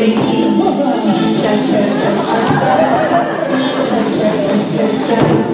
随机。cha cha cha cha cha cha cha cha cha。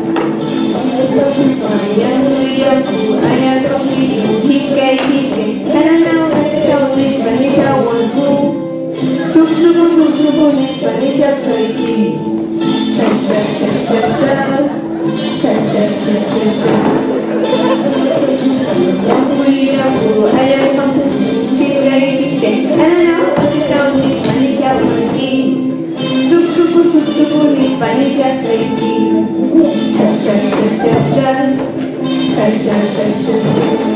Cha cha cha cha cha cha cha cha cha cha.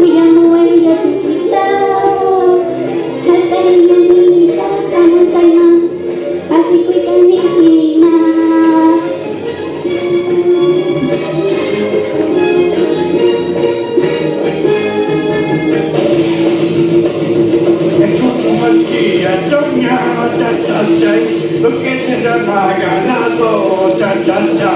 Willamuway llakiykita. Hallp'ariñanita hamuntayman asikuyta niqniyman. Lo que se llama ganado, cha cha cha.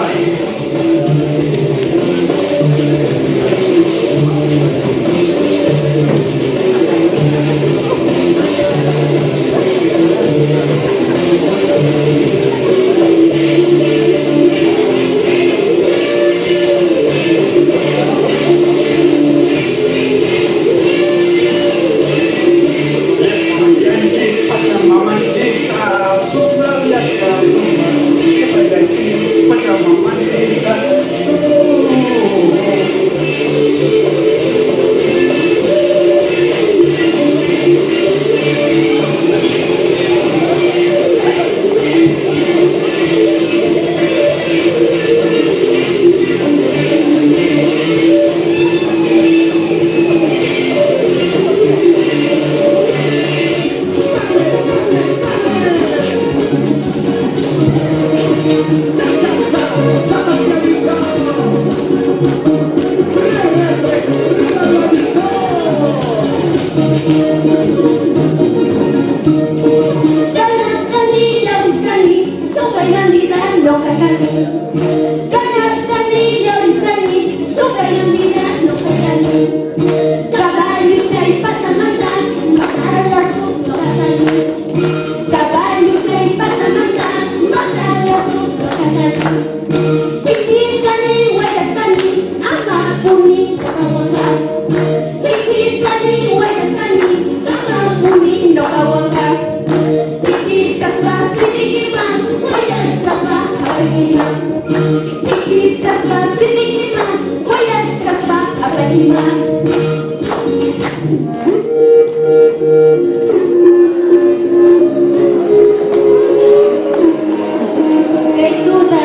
Kay tuta,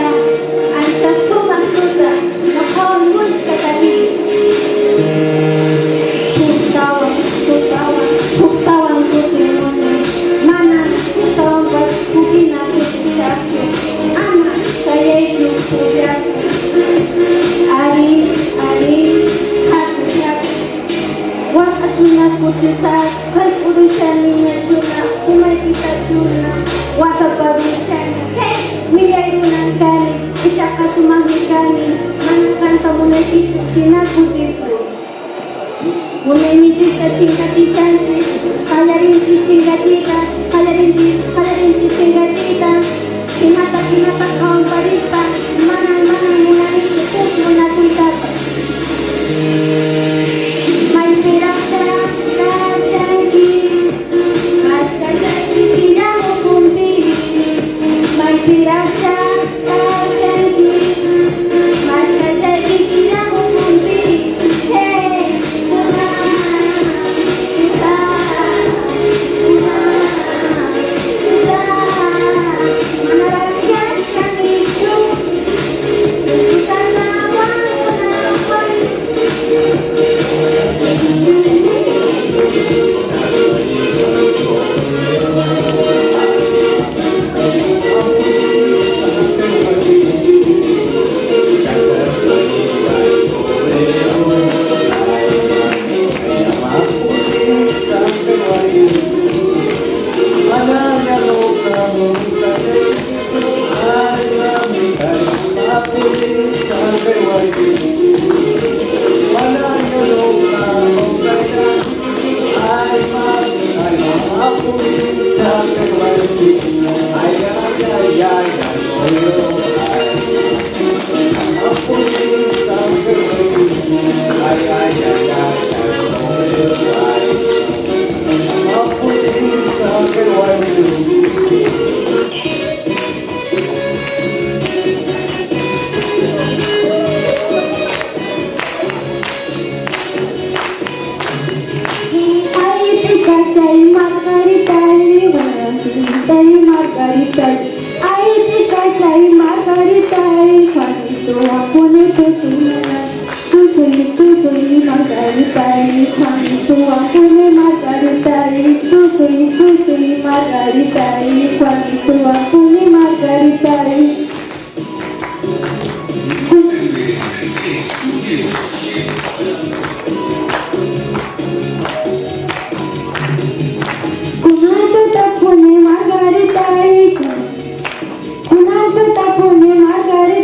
ancha sumaq tuta, noqawan kushka takiy. Huktawan, huktawan, huktawan kutimuni. Mana huktawanpas hukhina kutisaqchu. Ama sayaychu pukllasaq. Ari, ari, haku, haku. Waqachuna kutisaq, sayk'urushaniñachuna, umaykitachuna, waqaparushani. Hey, millay runan kani, ichaqa sumaqmi kani, manan qanta munaykichu, hina kutipuy. Munayninchista chinkachishanchis, qallarinchis chinkachiyta, qallarinchis, qallarinchis chinkachiyta. Hinata, hinata qhawanparispa, manan, manan munanichu huk munakuytapas. Maypiraqcha kashanki, mashkashayki killa ukhunpi. Maypiraqcha kashanki, mashkashayki killa ukhunpi. Hey, puma, tuta, puma, tuta, manaraq yachanichu, tutanawan munawan. Ay, tikachay margaritay, warantinitay margaritay. Ay, tikachay margaritay, Juanito va a poner tu sumana. Tusuy, tusuy, margaritay. Juanito, Margarita, tusuy, tusuy, Margarita, Juanito, Juanito, Margarita. कुणाचं तपुने माघारी कुणाचं तपुने माघारी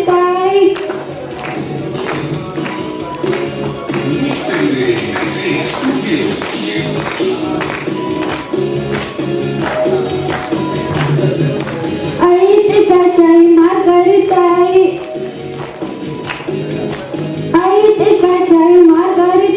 आई तिकाची माघारी आई तिकाची माघारी.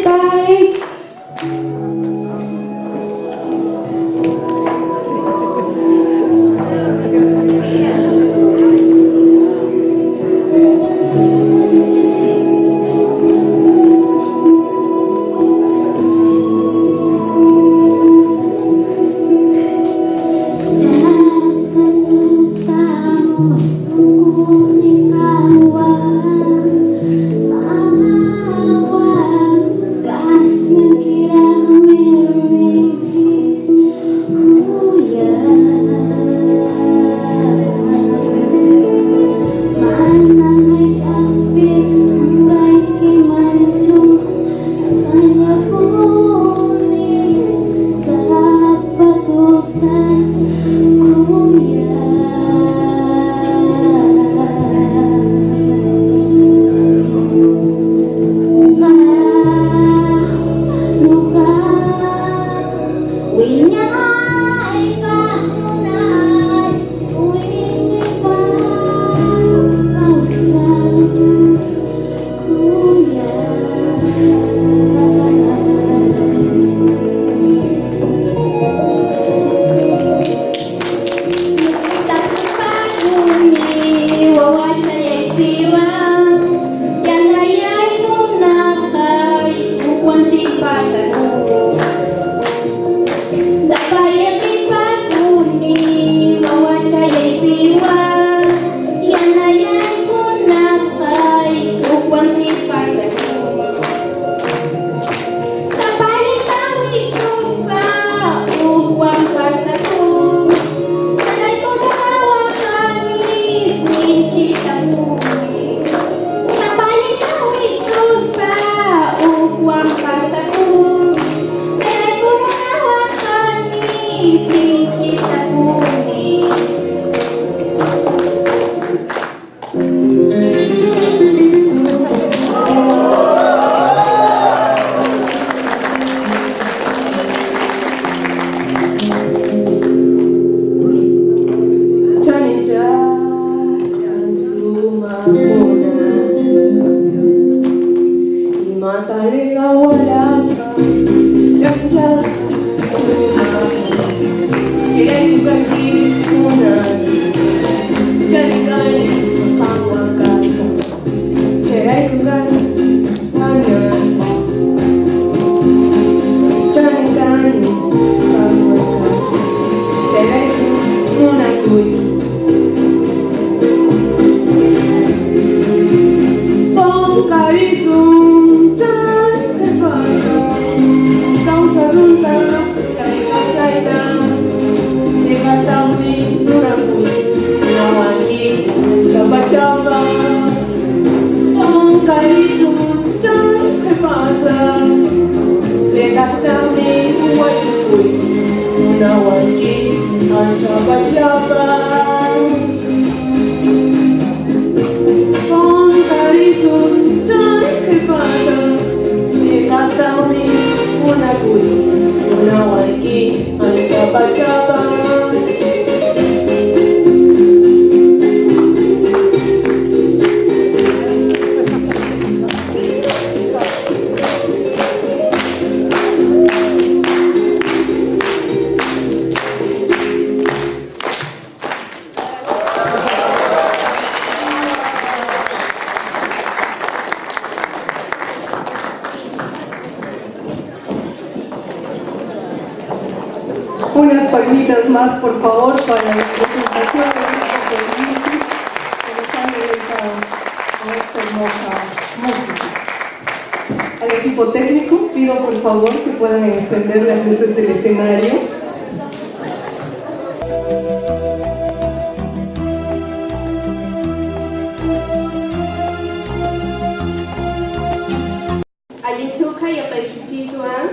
Unas palmitas más, por favor, para la presentación del grupo de que nos han deleitado con esta hermosa música. Al equipo equipo técnico, pido por favor que puedan encender las luces del escenario. Allin sukha yapaykichiswan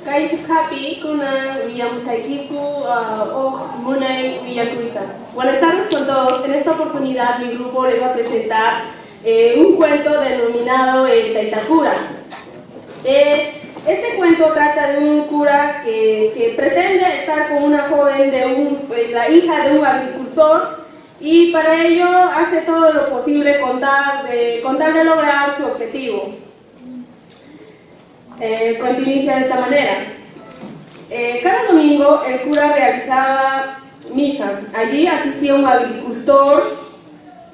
kay sukhapi kunan willamusaykiku huk munay willakuyta. Buenas tardes con todos. En esta oportunidad mi grupo les va a presentar un cuento denominado El Tayta Cura. Este cuento trata de un cura que pretende estar con una joven, la hija de un agricultor, y para ello hace todo lo posible con tal de lograr su objetivo. El cuento inicia de esta manera. Cada domingo el cura realizaba misa. Allí asistía un agricultor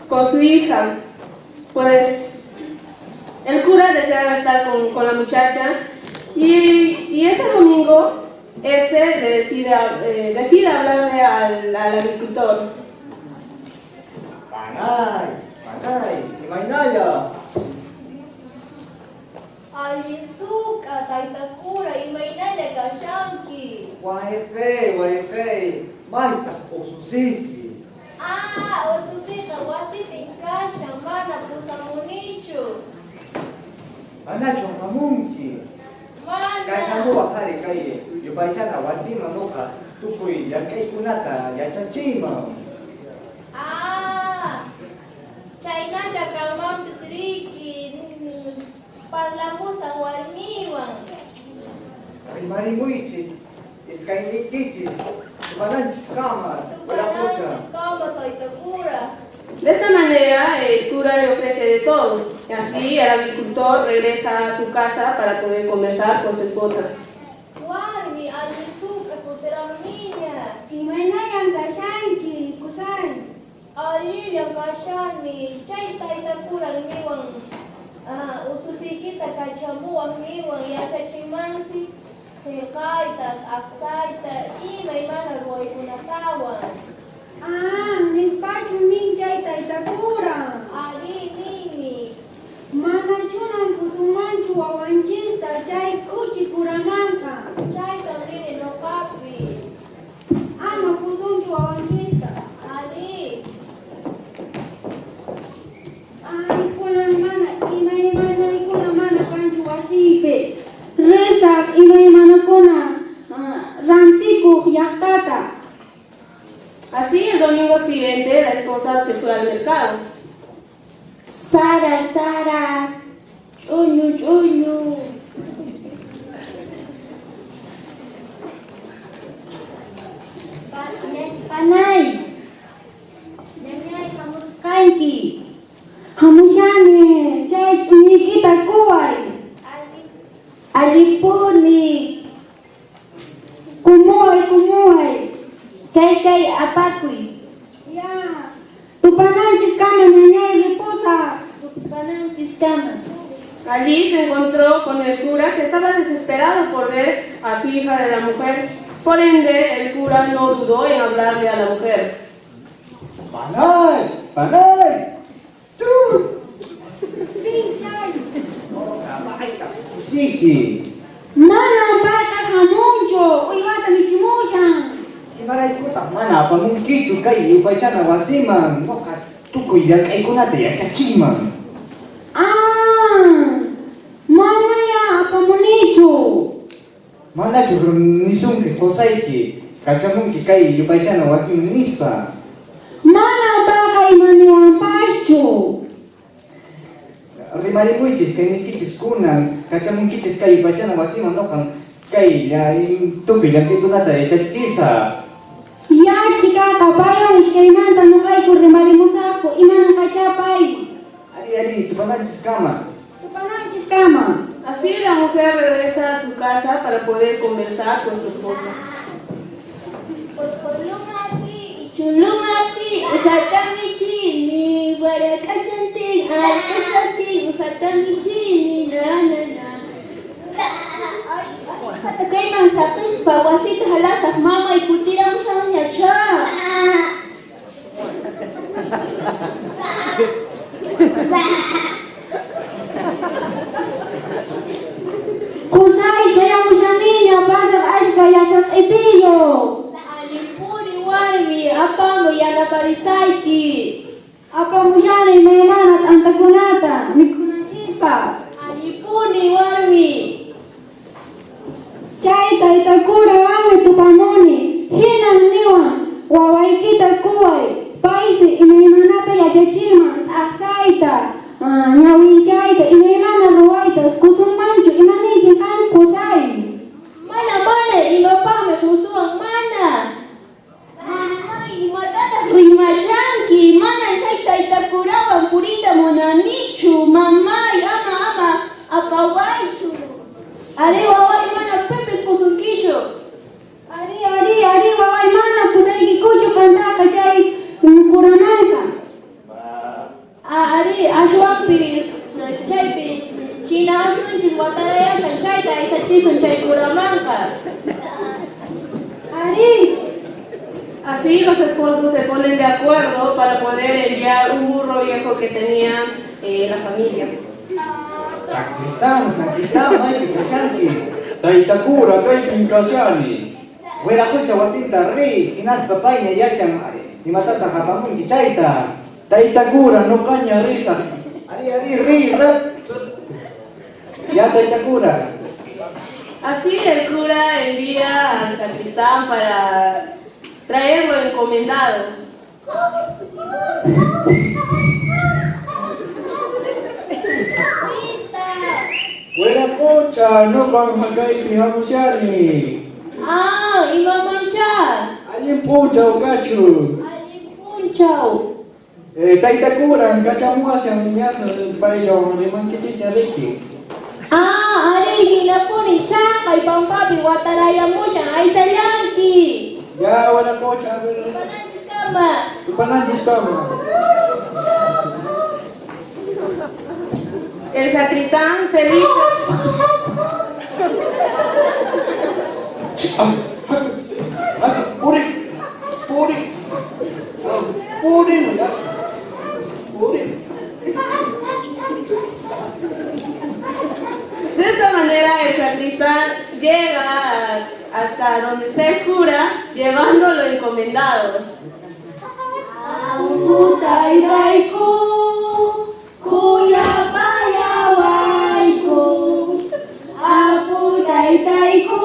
con su hija. Pues el cura deseaba estar con la muchacha y ese domingo este le decide hablarle al agricultor. Panay, panay, imaynalla. Allin suk'a, tayta cura, imaynalla kashanki. Wayqey, wayqey, maytaq ususiyki? Ah, ususiyqa wasipin kashan, mana pusamunichu. Manachu apamunki? Mana. Kachamuwaq ari kay yupaychana wasiman nuqa tukuy llank'aykunata yachachiyman. Ah, chaynalla kanmanpis riki, parlamusaq warmiywan. Rimarimuychis, iskayniykichis, tupananchiskama, wiraqucha. Tupananchiskama, tayta cura. De esta manera el cura le ofrece de todo. Así el agricultor regresa a su casa para poder conversar con su esposa. Warmi, allin suk'a kutiramuniña. Imaynallan kashanki, qusay? Allillan kashani, chay tayta curan niwan, ususiykita kachamuwaq niwan yachachimansi qillqayta, t'aqsayta, imaymana ruwaykunatawan. Ah, nispachu nin chay tayta cura? Arí, ninmi. Manachunan pusunmanchu wawanchista chay k'uchi curamanqa. Chaytan rini nuqapis. Ama pusunchu wawanchista. Arí. Ay, kunan mana imaymanaykuna mana kanchu wasiypi. Risaq imaymanakuna rantikuq llaqtata. Así el domingo siguiente la esposa se fue al mercado. Sara, Sara, ch'uñu, ch'uñu. Panay, ñañay hamusqanki. Hamushani, chay ch'uñuykita quway. Allipuni. Kumuway, kumuway. Kay kay apakuy. Ya. Tupananchiskama ñañay ripusaq. Tupananchiskama. Allí se encontró con el cura, que estaba desesperado por ver a su hija de la mujer. Por ende, el cura no dudó en hablarle a la mujer. Panay, panay, chu. Pinchay. Maytaq ususiyki? Manan payqa hamunchu, uywata michimushan. Imaraykutaq mana apamunkichu kay yupaychana wasiman nuqa tukuy llank'aykunata yachachiyman. Ah, manaya apamunichu. Manachu nisunki qusayki kachamunki kay yupaychana wasiman nispa? Manan payqa imaniwanpaschu. Rimarimuychis kayniykichis kunan kachamunkichis kay yupaychana wasiman nuqan kay tukuy llank'aykunata yachachisaq. Ya chikaqa paywan iskaymanta nuqayku rimarimusaqku imananqachá pay. Ari, ari, tupananchiskama. Tupananchiskama. Así la mujer regresa a su casa para poder conversar con su esposo. Lumapi, chulumapi, uhatamichini, warak'achantin, alqachantin, uhatamichini, na na na. Kayman saqispa wasita halasaq mamay kutiramushanñachá. tayta curawanmi tupamuni. Hinan niwan, wawaykita quway, paysi imaymanata yachachinman, t'aqsayta, ñawinchayta, imaymana ruwaytas, kusunmanchu, imaninkin qam qusay? Mana, mana, imapaqmi qusuwan, mana. Mamay, imatataq rimashanki? Manan chay tayta curawan puriyta munanichu. Mamay, ama, ama apawaychu. Arí, waway, mana pipis qusunkichu. Arí, arí, arí, waway, mana pusaykikuchu qantaqa chay curamanqa. Ah, arí, ashwanpis chaypi china asnunchis watarayashan chayta aysachisun chay curamanqa. Arí. Así los esposos se ponen de acuerdo para poder enviar un burro viejo que tenía la familia. Sacristán, sacristán, maypi kashanki. Tayta cura, kaypin kashani. Wiraqucha wasinta riy, hinaspa payña yachan imatataq apamunki chayta. Tayta cura, nuqaña risaq. Arí, arí, riy, rap. Ya, tayta cura. Así el cura envía al sacristán para traer lo encomendado. Pista. Wiraqucha, nuqan haqaypi hamushani. Ah, imamanchá. Allin p'unchaw kachun. Allin p'unchaw. Tayta curan kachamuwashan ñas paywan rimankichikña riki. Ah, arí, hinapuni chaqay pampapi watarayamushan aysallanki. Ya, wiraqucha, a ver, Tupananchiskama. Tupananchiskama. El sacristán feliz. Ah, puri, puri, puri, ya. Puri. De esta manera el sacristán llega hasta donde está el cura llevando lo encomendado. Apu taytayku, khuyapayawayku. Apu taytayku,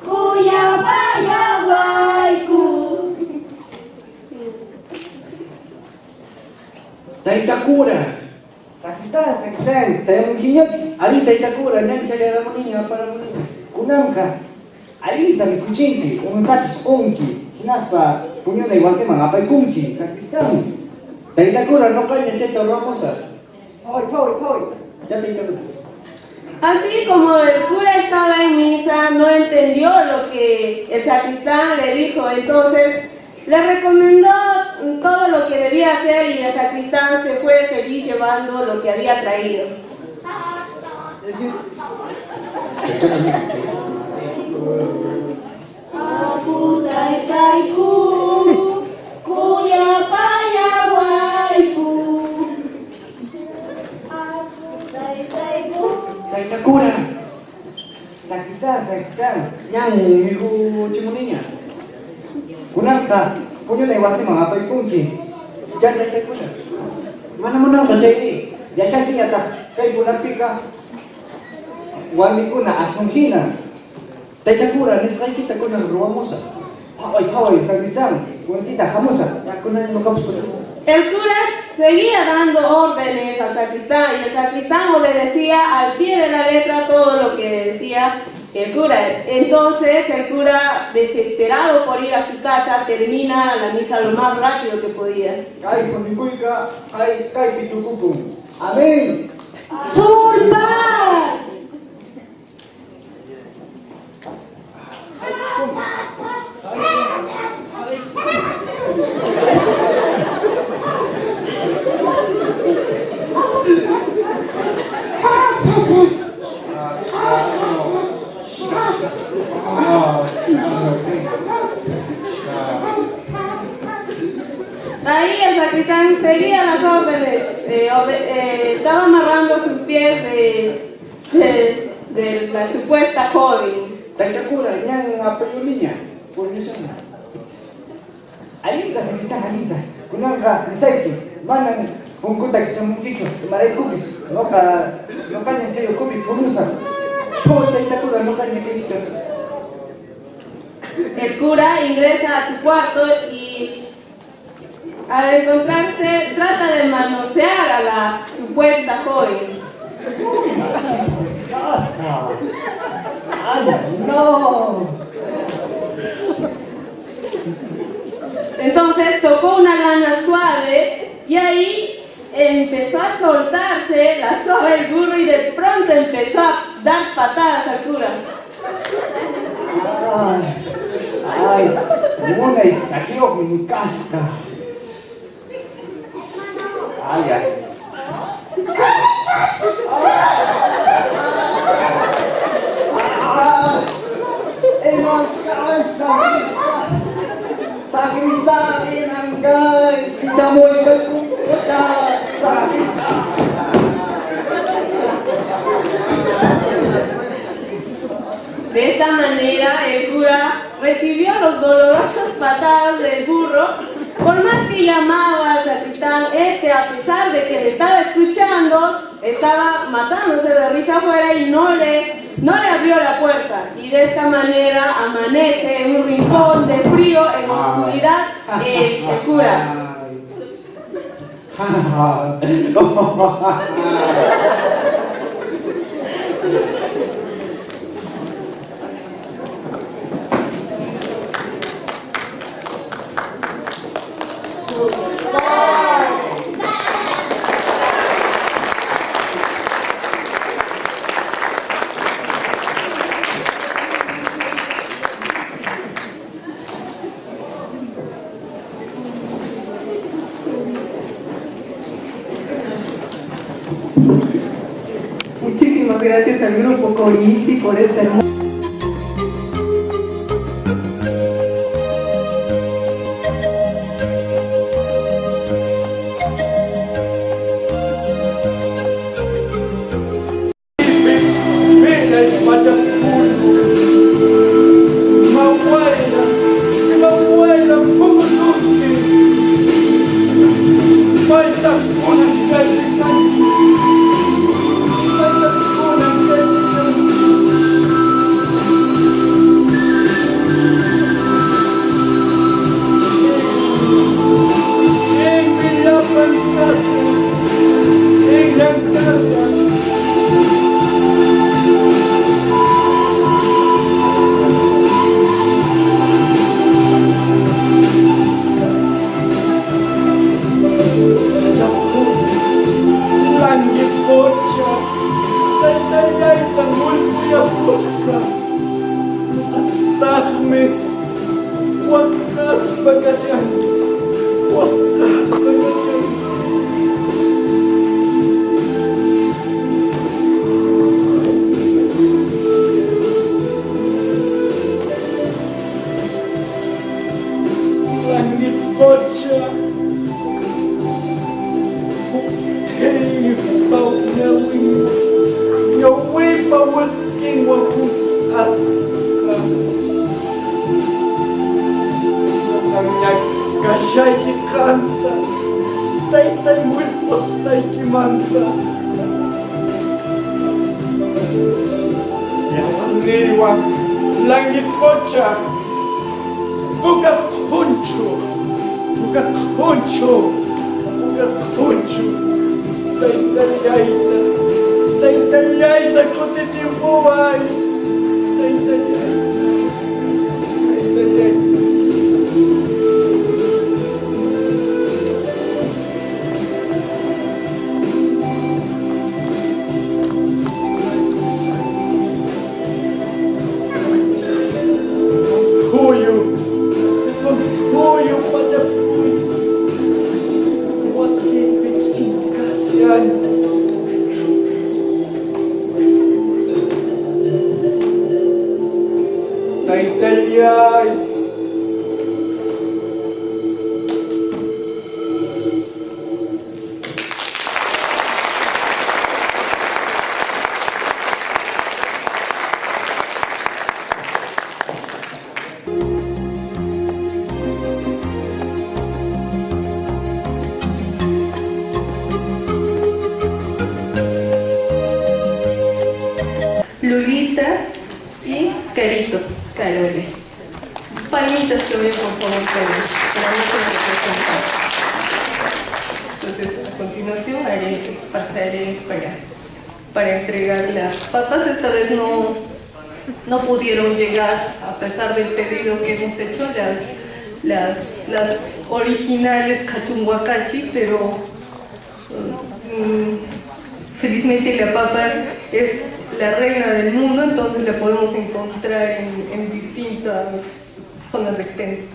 khuyapayawayku. Tayta cura. Sacristán, sacristán, chayamunkiñachu. Arí, tayta cura, ñan chayaramuniña, aparamuniña. Kunanqa allinta mikhuchinki, unutapis qunki, hinaspa puñunay wasiman apaykunki, sacristán. Tayta cura, nuqaña chayta ruwamusaq. Phaway, phaway, phaway. Ya, tayta cura. Así como el cura estaba en misa, no entendió lo que el sacristán le dijo, entonces le recomendó todo lo que debía hacer y el sacristán se fue feliz llevando lo que había traído. Apu taytayku, khuyapayawayku. Apu taytayku. Tayta cura. Sacristán, sacristán. Ñan mikhuchimuniña. Kunanqa puñunay wasiman apaykunki. Ya, tayta cura. Mana munanqa chayri. Yachankiñataq kay kunanpiqa warmikuna asnun hina. Tayta cura, nisqaykita kunan ruwamusaq. Phaway, phaway, sacristán, kuntita hamusaq. Ya, kunan nuqapas kutimusaq. El cura seguía dando órdenes al sacristán y el sacristán obedecía al pie de la letra todo lo que decía el cura. Entonces el cura, desesperado por ir a su casa, termina la misa lo más rápido que podía. Kay huñukuyqa, kay kaypi tukukun. Amén. Surpay! Ahí el sacristán seguía las órdenes, estaba amarrando sus pies de la supuesta joven. Tayta cura, ñan apayuniña. Puñushana. Allinta, sacristán, allinta. Kunanqa nisayki, manan punkuta kichamunkichu, imaraykupis. Noqa, noqañan chay ukhupi puñusaq. Oh, tayta cura, nuqaña kaypi kasaq. El cura ingresa a su cuarto y al encontrarse trata de manosear a la supuesta joven. ¡Casa! ¡Ay, no! Entonces tocó una lana suave y ahí empezó a soltarse la soga del burro y de pronto empezó a dar patadas al cura. ¡Ay! ¡Ay! ¡Munay chakiyuqmi kasqa! ¡Ay, ay! ¡Ah! ¡Imas kasa! ¡Sacristán iman kay! ¡Ichamuy kay punkuta! ¡Sacristán! De esta manera el cura recibió los dolorosos patadas del burro. Por más que llamaba al sacristán, este, a pesar de que le estaba escuchando, estaba matándose de risa afuera y no le abrió la puerta. Y de esta manera amanece en un rincón de frío, en oscuridad, el cura. Muchísimas gracias al grupo Qori Inti por esta hermosa. Lulita y Carito, Carola. Palmitas también, por favor, para nuestro representante. Entonces, a continuación pasaré para entregar las papas. Esta vez no pudieron llegar, a pesar del pedido que hemos hecho, las originales cachunhuacachi, pero felizmente la papa es la reina del mundo, entonces la podemos encontrar en distintas zonas de expendio.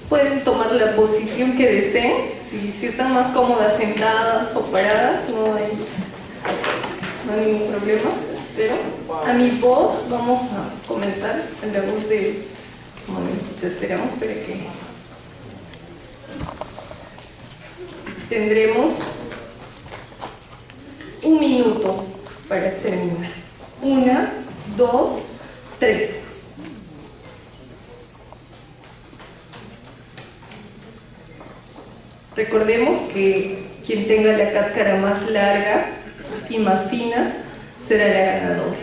Pueden tomar la posición que deseen, si están más cómodas sentadas o paradas, no hay ningún problema. Pero a mi voz vamos a comenzar, en la voz de... Un momentito, esperamos para que... Tendremos un minuto para terminar. 1, 2, 3. Recordemos que quien tenga la cáscara más larga y más fina será la ganadora.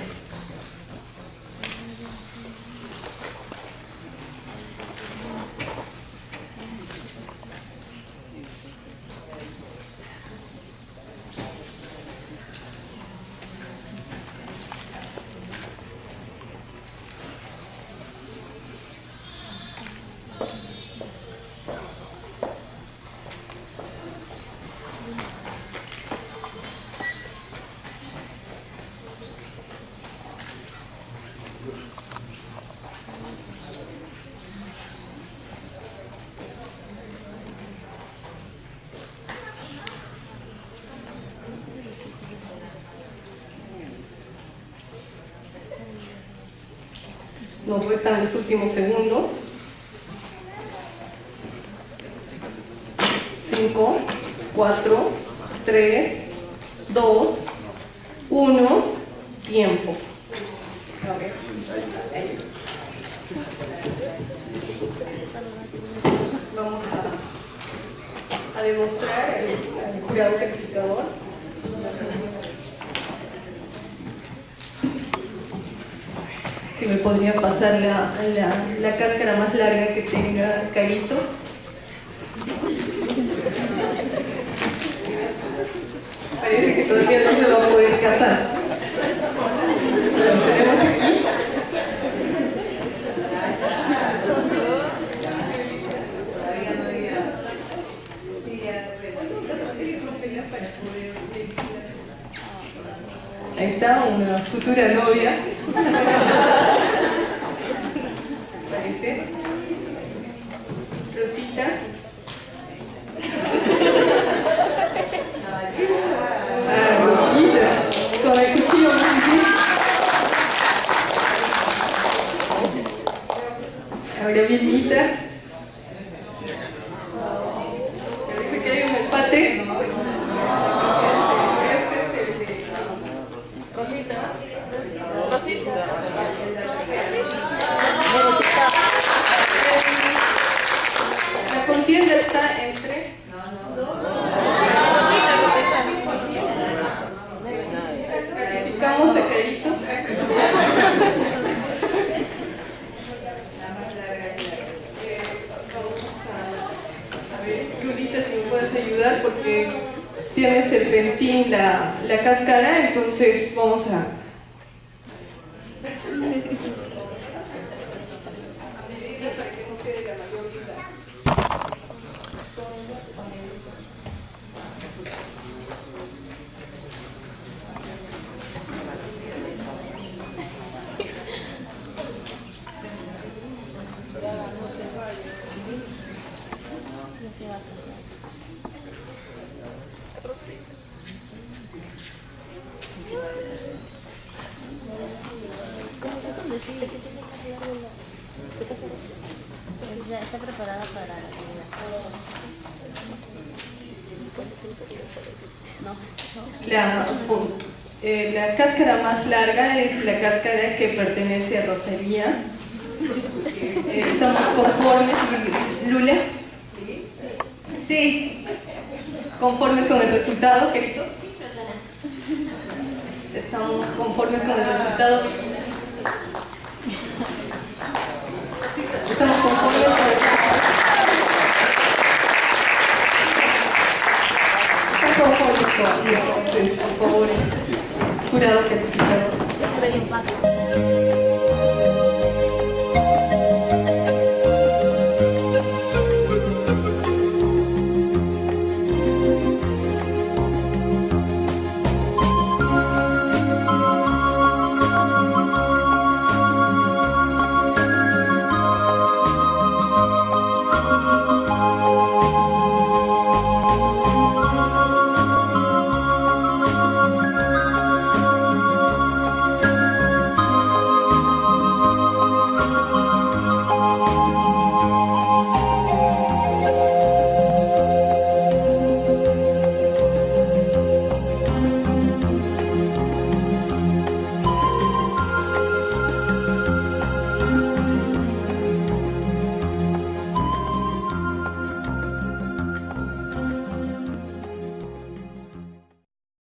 Nos restan los últimos segundos. 5, 4, 3, 2, 1, tiempo. A ver. Vamos a demostrar al jurado calificador. Si me podría pasar la cáscara más larga que tenga Carito. Parece que todavía no se va a poder casar. Lo tenemos aquí. Ahí está, una futura novia. Parece. Rosita. Ah, Rosita. Con el cuchillo más difícil. Ahora Vilmita. Parece que hay un empate. Rosita. Rosita. Rosita. serpentín la cáscara, entonces vamos a... Para que no quede la mayor duda. Está preparada para la comida. La cáscara más larga es la cáscara que pertenece a Rosalía. ¿Estamos conformes, Lula? Sí. ¿Conformes con el resultado, querido? Sí, Rosana. Estamos conformes con el resultado.